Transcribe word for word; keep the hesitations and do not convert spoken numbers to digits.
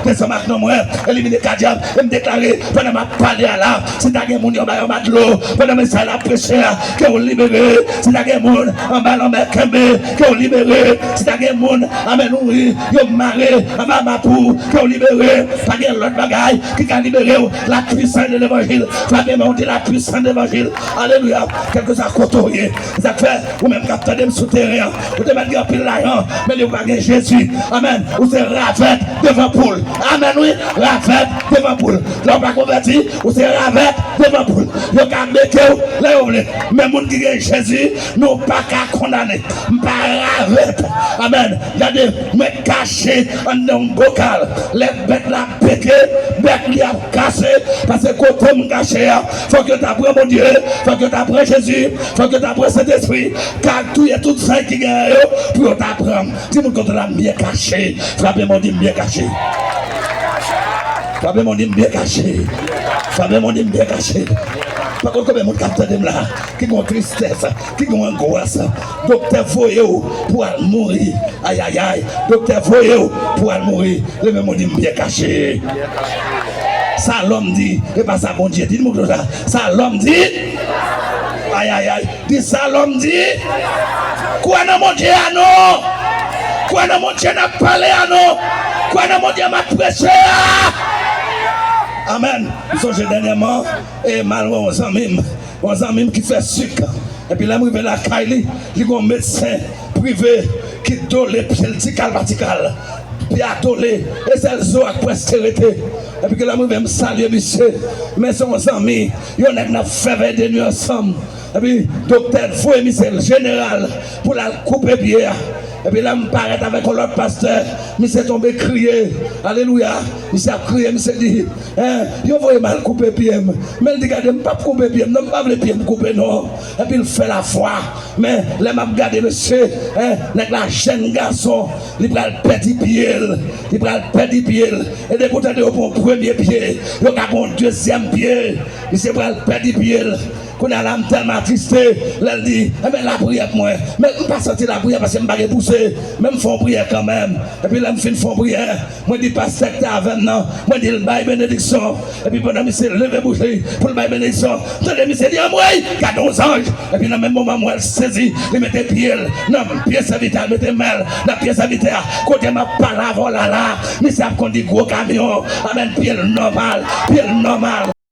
Desann ak non mwen, elimine kadyab, e m deklare, pandan m ap pale a la, si ta gen moun anba yon matlo, pandan mesaj la ap preche a, ke w libere, si ta gen moun anba lanmè kenbe, ke w libere, si ta gen moun, amèn, wi, yo mare anba mapou, ke w libere, pa gen lòt bagay ki ka libere w, la puissance de l'évangile, frape men w di la puissance de l'évangile, alelouya, kèlkeswa kote w ye, sa k fè, ou menm k ap tande m sou teren an, ou te mèt gen anpil lajan, men depi w pa gen Jezi, amèn, ou se ravèt devan poul. Amèn, wi. Ravèt devan poul. Lè w pa konvèti, ou se ravèt devan poul. Yo ka beke w lè yo vle. Men moun ki gen Jezi, nou pa ka kondane. M pa ravèt. Amèn. Gade, mwen kache anndan yon bokal. Lè bèt la beke, bèk li ap kase. Paske kote m kache a, fòk yo ta pran Bondye, fòk yo ta pran Jezi, fòk yo ta pran Sentespri. Ka touye tout zany ki genyen yo, pou yo ta pran. Di moun kote w la, m byen kache. Frape men w di, m byen kache. Frape men w di, m byen kache. Frape men w di, m byen kache. Pa konn konbyen moun k ap tande m la, ki gen yon tristès, ki gen yon angwas. Doktè voye w pou al mouri. Ayayay. Doktè voye w pou al mouri. Leve men w di, m byen kache. Sa lòm di, e pa sa Bondye di. Di moun kote w la, sa lòm di. Ayayay. Di sa lòm di. Kwè nan Bondye a non. Kwè nan Bondye n ap pale a non. Kwè nan Bondye m ap preche a. Amèn. M sonje dènyèman, e m al wè yon zanmi m. Yon zanmi m ki fè sik. Epi lè m rive lakay li, li gen yon medsen prive ki dole pye l ti kal pa ti kal. Pye a dole, e sèl zo a k prèske rete. Epi ke lè m rive, m salye misye. Men se yon zanmi, yon nèg n ap fè vèy de nwi ansanm. Epi doktè voye misye jeneral pou l al koupe pye a. Epi lè m parèt avèk yon lòt pastè, misye tonbe kriye. Alelouya! Misye ap kriye, misye di, en, yo voye m al koupe pye m. Men l di, gade, m p ap koupe pye m non, m pa vle pye m koupe non. Epi l fè lafwa. Men lè m ap gade mesye, en, nèg la jèn gason, li pral pèdi pye l. Li pral pèdi pye l. E depi w tande yo pran yon premye pye, yo ka pran yon dezyèm pye. Misye pral pèdi pye l. Kounye a la, m tèlman atriste, lè l di, enben, lapriyè pou mwen. Men m pa santi lapriyè paske m pa gen pouse. Men m fè yon priyè kanmenm. Epi lè m fin fè yon priyè, mwen di pastè k te avè m nan, mwen di l bay benediksyon. Epi pandan misye leve bouch li pou l bay benediksyon, m tande misye di, anmwey, gade yon zanj. Epi nan menm moman, m wè l sezi, li mete pye l nan pye sèvitè a, l mete men l nan pye sèvitè a. Kote m ap pale avè w la la, misye ap kondi gwo kamyon. Amèn, pye l nòmal, pye l nòmal.